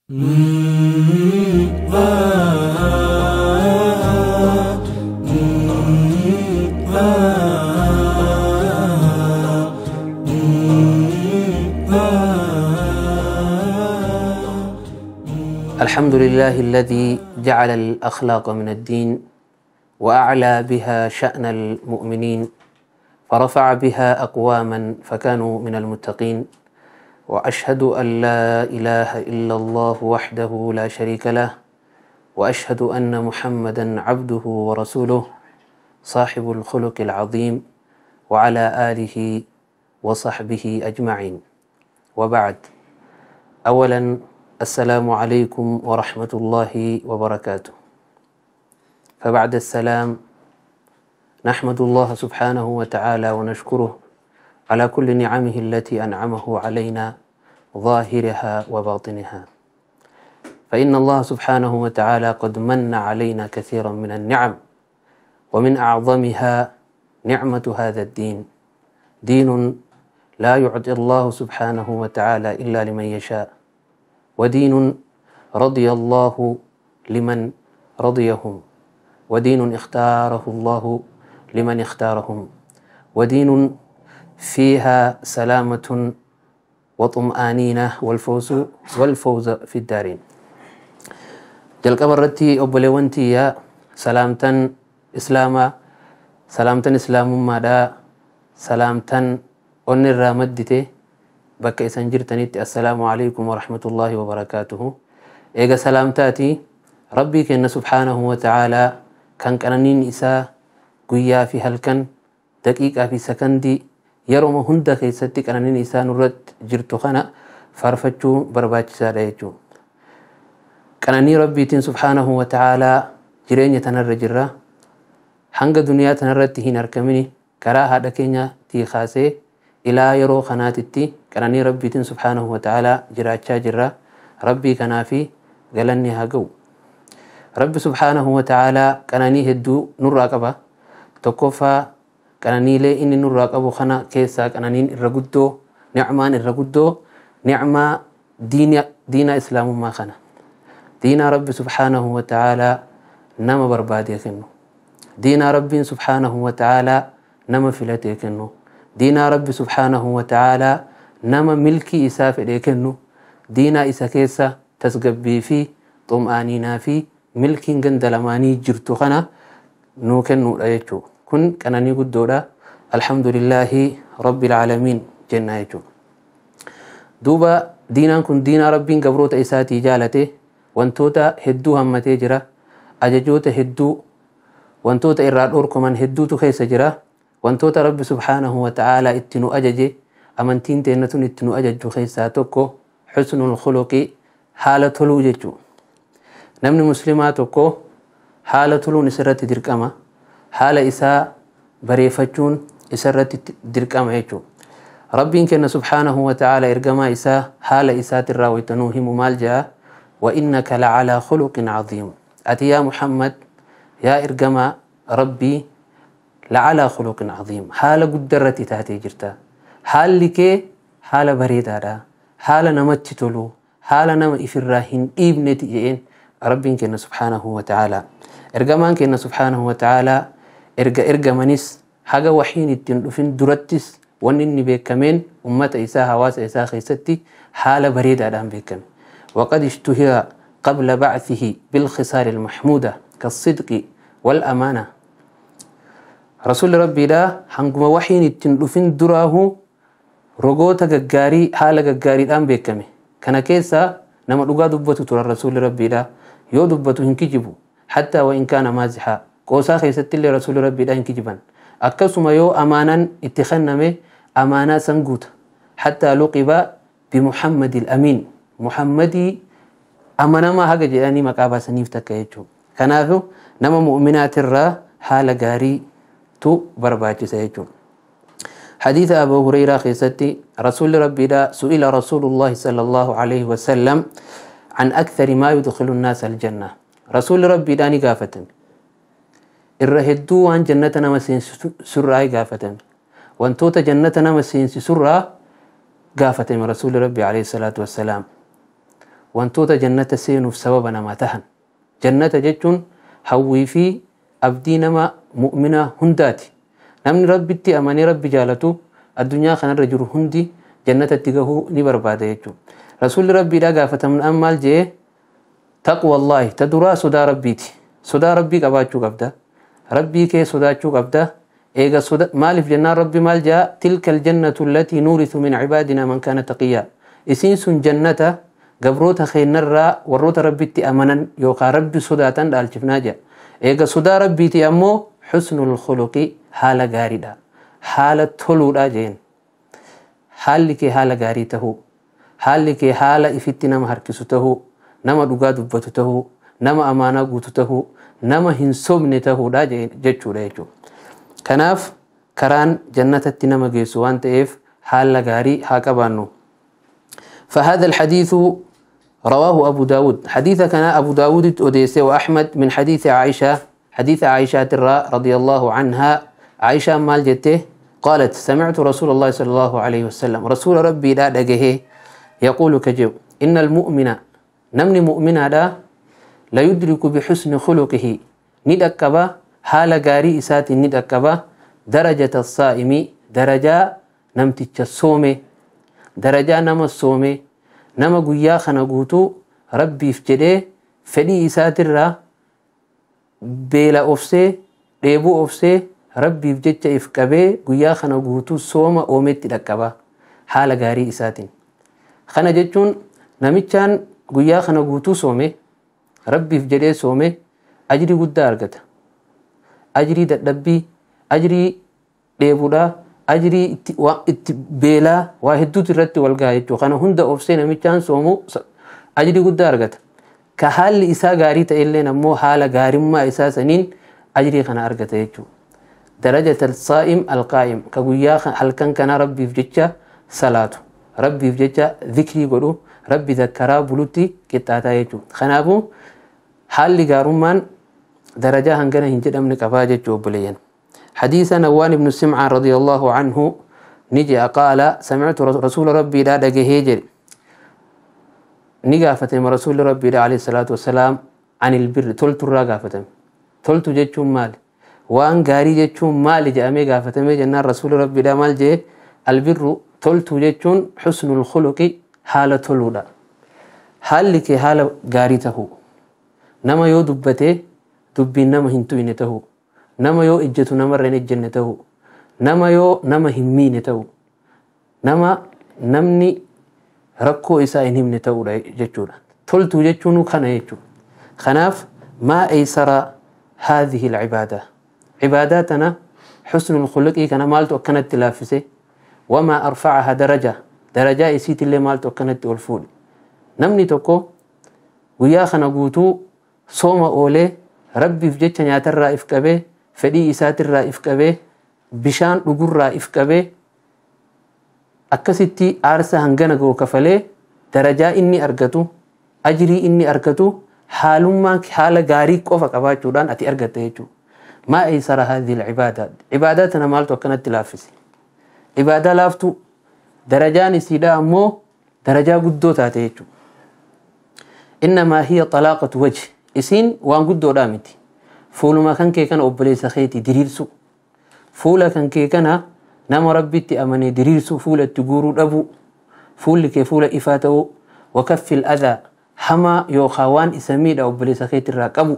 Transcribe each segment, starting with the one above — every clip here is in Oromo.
الحمد لله الذي جعل الأخلاق من الدين وأعلى بها شأن المؤمنين، فرفع بها أقواما فكانوا من المتقين، وأشهد أن لا إله إلا الله وحده لا شريك له، وأشهد أن محمدا عبده ورسوله صاحب الخلق العظيم، وعلى آله وصحبه أجمعين. وبعد، أولا السلام عليكم ورحمة الله وبركاته. فبعد السلام نحمد الله سبحانه وتعالى ونشكره على كل نعمه التي أنعمه علينا ظاهرها وباطنها، فإن الله سبحانه وتعالى قد من علينا كثيرا من النعم، ومن أعظمها نعمة هذا الدين، دين لا يعطي الله سبحانه وتعالى إلا لمن يشاء، ودين رضي الله لمن رضيهم، ودين اختاره الله لمن اختارهم، ودين فيها سلامة وطمأنينة والفوز في الدارين. jalqaba irratti obboleewwan tiyya, salaamtan islaamaa, salaamtan islaamummaadhaa, salaamtan onni irraa maddite bakka isan jirtanitti assalaamu alaikum warahmatullaahi wabarakaatuhu. Eega salaamtaati, rabbii kenna subhaanahu wa ta'aalaa kan qananiin isaa guyyaa fi halkan, daqiiqaa fi sakandii, yeroo hunda keessatti qananiin isaa nurratti jirtu kana faarfachuu barbaachisaadha jechuudha. Qananii rabbiitiin subhaanahu wa ta'aalaa jireenya tanarra jirra. Hanga duniyaa tanarratti hin argamini karaa haadha keenyaatii kaasee ilaa yeroo kanaatitti qananii rabbiitiin subhaanahu wa ta'aalaa jiraachaa jirra. Rabbii kanaafi galanni haa ga'u. Rabbi subhaanahu wa ta'aalaa qananii hedduu nurraa qaba. Tokkoffaa, qananiilee inni nurraa qabu kana keessaa qananiin irra guddoo, nicmaan irra guddoo, nicmaa diina islaamummaa kana. Diinaa rabbi subhaanahu wa ta'aalaa nama barbaadee kennu. Diinaa rabbiin subhaanahu wa ta'aalaa nama filatee kennu. Diinaa rabbi subhaanahu wa ta'aalaa nama milkii isaa fedhee kennu. Diinaa isa keessa tasgabbii fi xum'aaniinaa fi milkiin ganda lamaanii jirtu kana nuu kennuudha jechuudha. Kun qananii guddoodha. Alhamdulillaahi rabbil aalamiin jenna jechuudha. Duuba diinaan kun diinaa rabbiin gabroota isaatii jaalate, wantoota hedduu hammatee jira. Ajajoota hedduu, wantoota irraa dhorkaman hedduutu keessa jira. Wantoota rabbi subhaanahu wa ta'aalaa itti nu ajaje, amantiin teennatun itti nu ajajju keessaa tokko xusnul khuluqi, haala toluu jechuudha. Namni muslimaa tokko haala toluun isarratti dirqama. Haala isaa bareeffachuun isarratti dirqama jechuudha. Rabbiin kenna subhaanahu wa ta'aalaa ergamaa isaa haala isaatirraa waytanuu himu maal jedha? وإنك لعلى خلق عظيم. Ati yaa Muhammad, yaa ergamaa rabbii, لعلى خلق عظيم, haala guddarratti taatee jirta. Haalli kee haala bareedaadha. Haala namatti tolu, haala nama ifirraa hin dhiibneti jedheen rabbiin kenna subhaanahu wa ta'aalaa. Ergamaan kenna subhaanahu wa ta'aalaa erga ergamanis, haga waxiin ittiin dhufin durattis, wanni inni beekameen ummata isaa, hawaasa isaa keessatti haala bareedaadhaan beekame. وقد اشتهر قبل بعثه بالخصال المحمودة كالصدق والأمانة. رسول ربي لا hanguma waxiin ittiin dhufin duraahu rogoota gaggaarii, haala gaggaariidhaan beekame. Kana keessa nama dhugaa dubbatu tura rasuulli rabbiidha. Yoo dubbatu hin kijibu. حتى وإن كان مازحا. Qoosaa keessatti illee rasuulli rabbiidha hin kijiban. Akkasuma yoo amaanaan itti kenname amaanaa san guuta. حتى لقب بمحمد الأمين. Muhammadii amanamaa haga jedhanii maqaa baasaniif takka jechuudha. Kanaafuu nama mu'minaatirraa haala gaariitu barbaachisa jechuudha. حديث أبو هريرة keessatti رسول ربي دا سئل رسول الله صلى الله عليه وسلم عن أكثر ما يدخل الناس الجنة. رسول ربي دا ni gaafatame. Irra hedduu waan jannata nama seensisurraa gaafatame. Wantoota jannata nama seensisurraa gaafatame rasuulli rabbi alayhi salaatu wassalaam. Wantoota jannata seenuuf sababa namaa tahan. Jannata jechuun hawwii fi abdii nama mu'mina hundaati. Namni Rabbitti amanee Rabbi jaalatu addunyaa kanarra jiru hundi jannatatti gahuu ni barbaada jechuudha. Rasuulli Rabbiidhaa gaafatamnaan maal jee? Taqwallaahi, ta duraa sodaa Rabbiiti. Sodaa Rabbii qabaachuu qabda. Rabbii kee sodaachuu qabda. Eega soda maaliif jennaan Rabbi maal jaa? Tilka aljannatu allatii nuurisu min cibaadinaa man kaana taqiyyaa. Isiin sun jannata gabroota keennarraa warroota Rabbitti amanan yookaan Rabbi sodaatan dhaalchifnaa jedha. Eega sodaa Rabbiiti ammoo xusnul khuluqi, haala gaariidha. Haala toluudha jeen. Haalli kee haala gaarii tahuu. Haalli kee haala ifitti nama harkisu tahuu. Nama dhugaa dubbatu tahuu. Nama amaanaa guutu tahuu. Nama hin sobne tahuudha jechuudha jechuudha. Kanaaf karaan jannatatti nama geessu waan ta'eef haala gaarii haa qabaannu. فهذا الحديث رواه أبو داود. حديث كان أبو داود أوديسي وأحمد من حديث عائشة، حديث عائشة الراء رضي الله عنها. عائشة مال جته قالت سمعت رسول الله صلى الله عليه وسلم، رسول ربي لا دقه يقول كجو إن المؤمن نمني مؤمنا لا لا يدرك بحسن خلقه ندكبا حال غاري إسات ندكبا درجة الصائم، درجة نمتج الصوم، درجة نم الصوم، nama guyyaa kana guutuu Rabbiif jedhee fedhii isaatirraa beela obsee dheebuu obsee Rabbiif jecha if qabee guyyaa kana guutuu sooma oometti dhaqqaba haala gaarii isaatiin. Kana jechuun namichaan guyyaa kana guutuu soome Rabbiif jedhee soome ajrii guddaa argata. Ajrii dadhabbii, ajrii dheebuudhaa, ajrii itti beelaa waa hedduutu irratti wal gaha jechuudha. Kana hunda obsee namichaan soomu ajrii guddaa argata. Ka haalli isaa gaarii ta'elleen ammoo haala gaarimmaa isaa saniin ajrii kana argata jechuudha. Darajata saa'im alqaa'im, ka guyyaa halkan kana Rabbiif jecha salaatu, Rabbiif jecha zikrii godhu, Rabbi zakkaraa bulutti qixxaataa jechuudha. Kanaafuu haalli gaarummaan darajaa hangana hin jedhamne qabaa jechuudha obboleeyyan. حديث نوان بن سمعان رضي الله عنه نجي قال سمعت رسول ربي لا دقهيجر نقافتهم رسول ربي عليه الصلاة والسلام عن البر تلت الرقافتهم تلت جتشون مال وان قاري جتشون مال جاء قافتهم جنان رسول ربي لا مال جي البر تلت جتشون حسن الخلق حالة الولا حالك حالة قاريته نما يو دبته دبي نما هنتو إنته nama yoo ejjetu namarra hin ejjenne ta'u, nama yoo nama hin miine ta'u, nama namni rakkoo isaa hin himne ta'uudha jechuudha. Toltuu jechuun kana jechuudha. Kanaaf maa eeysara haadhihi alcibaada, cibaadaa tana xusnul khuluqii kana maaltu akkanatti laaffise? Wamaa arfacaha daraja, darajaa isiitillee maaltu akkanatti ol fuudhe? Namni tokko guyyaa kana guutuu sooma oolee Rabbiif jecha nyaatarraa if qabee, fedhii isaatirraa if qabee, bishaan dhugurraa if qabee, akkasitti aarsaa hangana ga'u kafalee darajaa inni argatu, ajrii inni argatu haalummaa haala gaarii qofa qabaachuudhaan ati argatta jechuudha. Maa eeysara haadhihi alcibaada, cibaadaa tana maaltu akkanatti laaffise? Cibaadaa laaftu darajaan isiidha ammoo darajaa guddoo taate jechuudha. Innamaa hiya xalaaqatu wajhi, isiin waan guddoodhaa miti. Fuuluma kan kee kana obboleessa keetii diriirsu, fuula kan kee kana nama Rabbitti amanee diriirsu, fuula itti guuruu dhabuu, fuulli kee fuula ifaa ta'uu, wakaffil adhaa, hamaa yookaan waan isa miidha obboleessa keetirraa qabu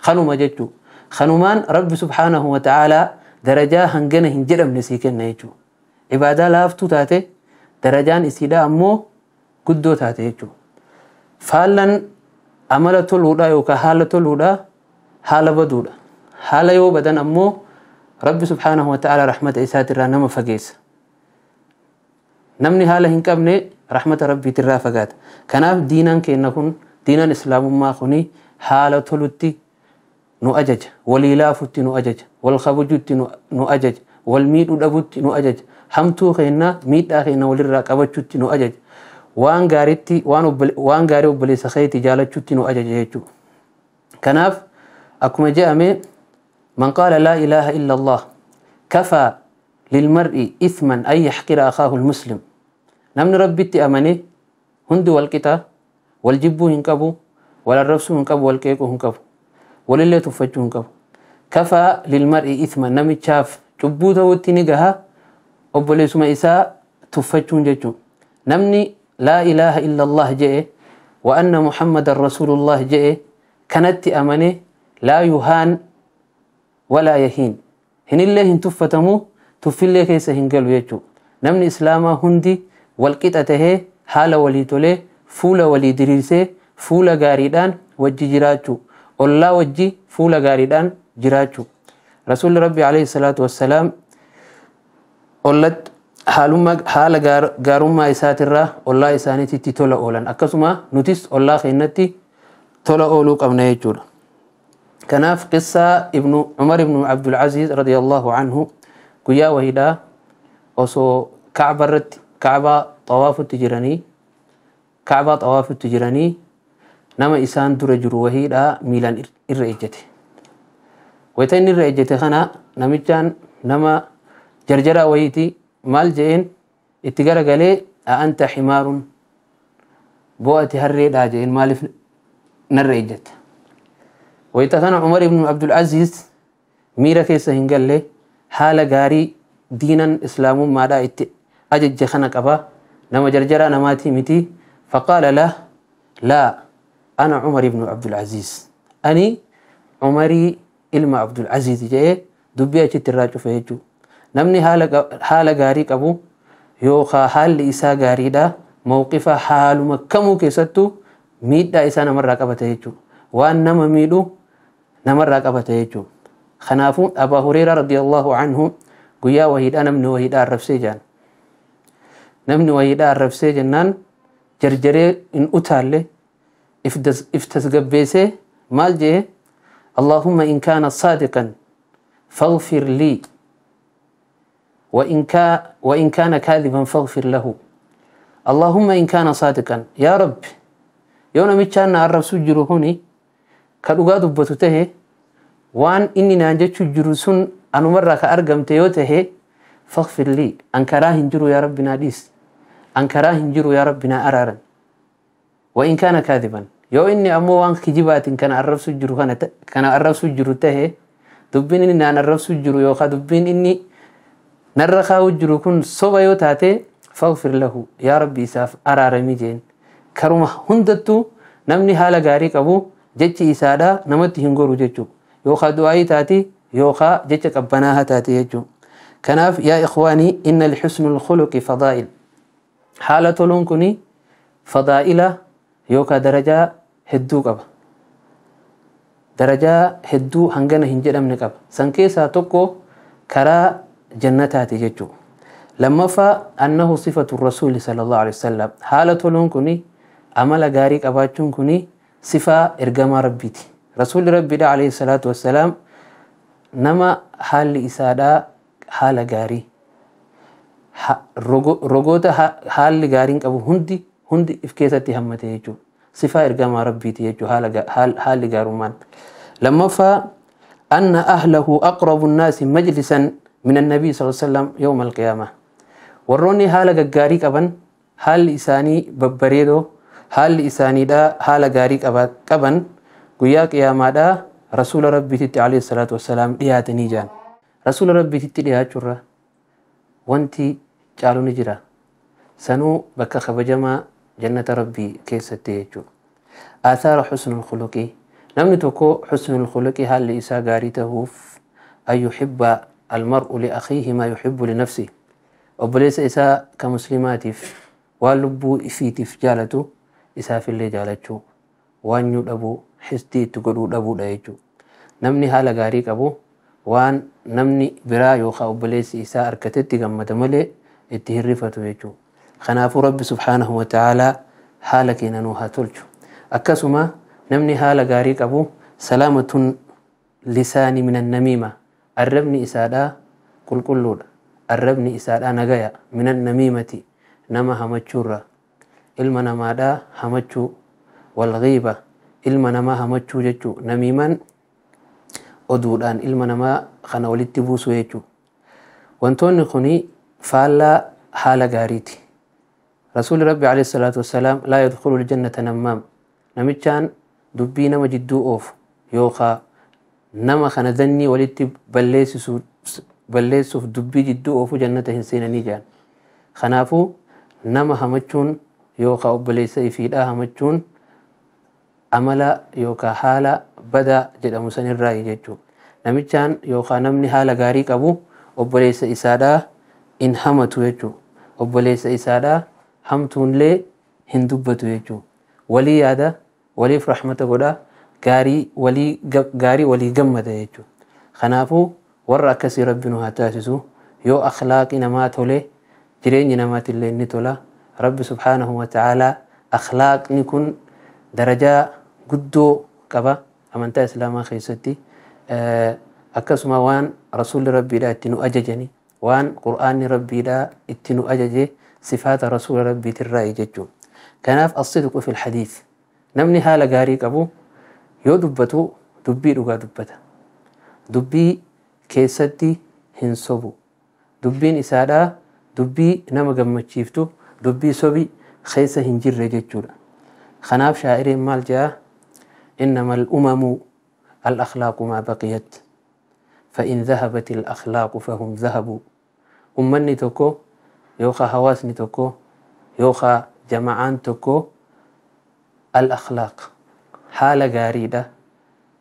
kanuma jechuu. Kanumaan Rabbi subhaanahu wa ta'aalaa darajaa hangana hin jedhamne sii kenna jechuudha. Cibaadaa laaftuu taate darajaan isiidha ammoo guddoo taate jechuudha. Faallan amala toluudha yookaan haala toluudha haala baduudha. Haala yoo badan ammoo Rabbi subhaanahu wa ta'aalaa rahmata isaatirraa nama fageessa. Namni haala hin qabne rahmata Rabbiitirraa fagaata. Kanaaf diinaan keenya kun, diinaan islaamummaa kuni haala tolutti nu ajaja, walii laafutti nu ajaja, wal kabajuutti nu ajaja, wal miidhuu dhabutti nu ajaja, hamtuu keenya miidhaa keenya walirraa qabachuutti nu ajaja, waan gaariitti waan gaarii obboleessa keetii jaalachuutti nu ajaja jechuudha. Kanaaf akkuma jedhame man qaala laa ilaaha illa Allah kafaa lilmar'i ithman an yaxqira akhaahu almuslim. Namni Rabbitti amane hundi walqixa, Wal jibbuu hin qabu, wal arrabsuu hin qabu, wal qeequu hin qabu, walillee tuffachuu hin qabu. Kafaa lilmar'i ithma, namichaaf cubbuu ta'utti ni gaha obboleessuma isaa tuffachuun jechuudha. Namni laa ilaaha illallah je'e wa anna muhammadan rasuulullah je'e kanatti amane laa yuhaan walaa yahiin, hinillee hin tuffatamu, tuffillee keessa hin galu jechuudha. Namni islaamaa hundi walqixa tahee haala walii tolee fuula walii diriirsee fuula gaariidhaan wajji jiraachuu, ollaa wajji fuula gaariidhaan jiraachuu. Rasuulli Rabbi alayhi salaatu wassalaam ollatti haala gaarummaa isaatirraa ollaa isaaniitti tola oolan, akkasuma nutis ollaa keenyatti tola ooluu qabna jechuudha. Kanaaf qissaa ibnu Umar ibnu Abdul Aziz radiyallahu anhu, guyyaa wahiidhaa osoo Kacba irratti Kacbaa xawaafutti jiranii, Kacbaa xawaafutti jiranii nama isaan dura jiru wahiidhaa miilaan irra ejjete. Wayita inni irra ejjete kana namichaan nama jarjaraa wahiiti maal je'een itti garagalee, a'anta himaarun, bo'ati harreedhaa je'een, maaliif narra ejjette? Wayita kana Umar ibn Abdul Aziz miira keessa hin galle, haala gaarii diinan islaamummaadhaa itti ajajje kana qaba, nama jarjaraa namaatii miti. Faqaala lah, laa, ana Umar ibn Abdul Aziz, ani Umarii ilma Abdul Aziz je'ee dubbii achitti irraa cufe jechuudha. Namni haala gaarii qabu yookaan haalli isaa gaariidha, mawqifa haaluma kamuu keessattuu miidhaa isaa namarraa qabata jechuudha. Waan nama miidhu namarraa qabata jechuudha. Kanaafuu Abaa Hureeraa radiyallahu anhu guyyaa wahiidhaa namni wahiidhaa arrabsee jaan. Namni wahiidhaa arrabsee jennaan jarjaree hin utaalle, if tasgabbeessee maal jee? Allahumma in kaana saadiqan faghfir lii وإن كان كاذبا فاغفر له. اللهم إن كان صادقا، يا رب yoo namichaan na arrabsuu jiru kuni ka dhugaa dubbatu tahe, waan inni naan jechuu jiru sun anumarraa ka argamte yoo tahe, faghfir lii, an karaa hin jiru, yaa rabbi naa dhiis, an karaa hin jiru, yaa rabbi naa araaran. وإن كان كاذبا, yoo inni ammoo waan kijibaatiin kana arrabsuu jiru kana arrabsuu jiru tahe, dubbiin inni naan arrabsuu jiru yookaan dubbiin inni narra kaa'u jiru kun soba yoo taate, faghfir lahu, yaa rabbi isaaf araaramii jeen. Karuma hundattuu namni haala gaarii qabu jechi isaadha namatti hin goru jechuudha, yookaan du'aayii taati yookaan jecha qabbanaahaa taati jechuudha. Kanaaf yaa ikhwaanii, inna lixusnul khuluqi fadaa'il, haala toluun kuni fadaa'ila yookaan darajaa hedduu qaba. Darajaa hedduu hangana hin jedhamne qaba. San keessaa tokko karaa jannataati jechuudha. Lammaffaa, annahu sifatu rasuuli sallallahu alaihi wasallam, haala toluun kuni, amala gaarii qabaachuun kuni sifaa ergamaa rabbiiti. Rasuulli rabbiidha alayhi salaatu wassalaam nama haalli isaadhaa haala gaarii, rogoota haalli gaariin qabu hundi hundi if keessatti hammate jechuudha. Sifaa ergamaa rabbiiti jechuudha haalli gaarummaan. Lammaffaa, anna ahlahu aqrabu nnaasi majlisan min annabii sallallahu alaihi wasallam yawma alqiyaama. Warroonni haala gaggaarii qaban, haalli isaanii babbareedoo, haalli isaaniidhaa haala gaarii qaban, guyyaa qiyaamaadhaa rasuula rabbiititti alayhi salaatu wassalaam dhiyaatanii jiran. Rasuula rabbiititti dhiyaachuurra wanti caalu ni jira. Sanuu bakka kabajamaa jannata rabbii keessatti jechuudha. Aasaara xusnul khuluqii, namni tokko xusnul khuluqii haalli isaa gaarii ta'uuf, an yuhibba almar'u li akhiihi maa yuhibbu li nafsihi, obboleessa isaa ka muslimaatiif waan lubbuu ifiitiif jaalatu isaafillee jaalachuu, waanyuu dhabuu, xisdii itti godhuu dhabuudha jechuudha. Namni haala gaarii qabu waan namni biraa yookaan obboleessi isaa argatetti gammada malee itti hirrifatu jechuudha. Kanaafuu Rabbi subhaanahu wa ta'aalaa haala keenya nuu haa tolchu. Akkasuma namni haala gaarii qabu salaamatun lisaanii minan namiima, arrabni isaadhaa qulqulluudha. Arrabni isaadhaa nagaya minan namiimati, nama hamachuurra, ilma namaadhaa hamachuu, walghiiba, ilma namaa hamachuu jechuu, namiimaan oduudhaan ilma namaa kana walitti buusuu jechuu. Wantoonni kuni faallaa haala gaariiti. Rasuulli Rabbi alayhi salaatu wassalaam laa yadkhulu aljannata nammaam, namichaan dubbii nama jidduu oofu yookaa nama kana dannii walitti balleessuuf dubbii jidduu oofu jannata hin seenanii jedhan. Kanaafuu nama hamachuun yookaa obboleessa ifiidhaa hamachuun amala yookaa haala badaa jedhamu sanirraayi jechuudha. Namichaan yookaa namni haala gaarii qabu obboleessa isaadhaa in hamatu jechuudha. Obboleessa isaadhaa hamtuunillee hin dubbatu jechuudha. Walii yaada, waliif rahmata godha, gaarii walii gammada jechuudha. Kanaafuu warra akkasii Rabbi nu haa taasisu. Yoo akhlaaqi namaa tole jireenyi namaatillee ni tola. Rabbi subhaanahu wa ta'aalaa akhlaaqni kun darajaa guddoo qaba amantaa islaamaa keessatti. Akkasuma waan rasuulli rabbiidhaa itti nu ajajani, waan qur'aanni rabbiidhaa itti nu ajaje sifaata rasuula rabbiitirraayi jechuudha. Kanaaf as-sidqu fil hadiis, namni haala gaarii qabu yoo dubbatu dubbii dhugaa dubbata. Dubbii keessatti hin sobu. Dubbiin isaadhaa dubbii nama gammachiiftu, dubbii sobi keessa hin jirre jechuudha. Kanaaf shaa'iriin maal jedha? Innama al-umamu al-akhlaaqu maa baqiyat fa in dhahabat al-akhlaaqu fahum dhahabu. Ummanni tokko yookaan hawaasni tokko yookaan jama'aan tokko al-akhlaaq haala gaariidha.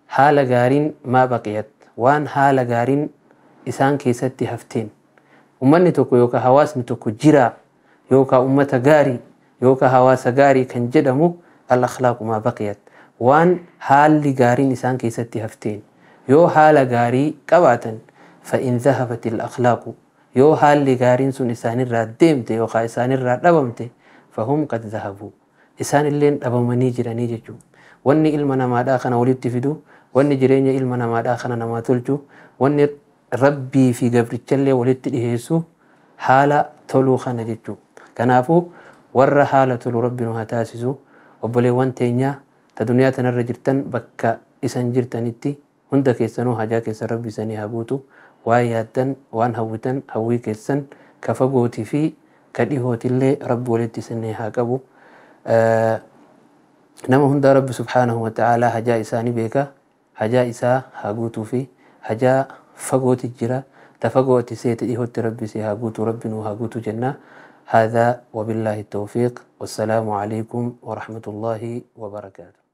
Haala gaariin maa baqiyat, waan haala gaariin isaan keessatti hafteen. Ummanni tokko yookaan hawaasni tokko jira yookaan ummata gaarii yookaan hawaasa gaarii kan jedhamu al-akhlaaqu maa baqiyat, waan haalli gaariin isaan keessatti hafteen. Yoo haala gaarii qabaatan fa in dhahabat al-akhlaaqu, yoo haalli gaariin sun isaanirraa deemte yookaan isaanirraa dhabamte fahum qad dhahabu, isaan illeen dhabamanii jiranii jechuudha. Wanni ilma namaadhaa kana walitti fidu, wanni jireenya ilma namaadhaa kana namaa tolchu, wanni rabbii fi gabrichallee walitti dhiheessu haala toluu kana jechuudha. Kanaafuu warra haala tolu rabbi nu haa taasisu. Obboleewwan teenyaa ta duniyaa tanarra jirtan bakka isan jirtanitti hunda keessanuu hajaa keessan rabbi isanii haa guutu. Waan yaaddan, waan hawwitan, hawwii keessan ka fagootii fi ka dhihootillee rabbi walitti isinii haa qabu. Nama hundaa rabbi subhaanahu wa ta'aalaa hajaa isaanii beeka. Hajaa isaa haa guutuu fi hajaa fagooti jira. Ta fagooti seete dhihootti rabbi si haa guutu, rabbi nuu haa guutu jenna. هذا وبالله التوفيق، والسلام عليكم ورحمة الله وبركاته.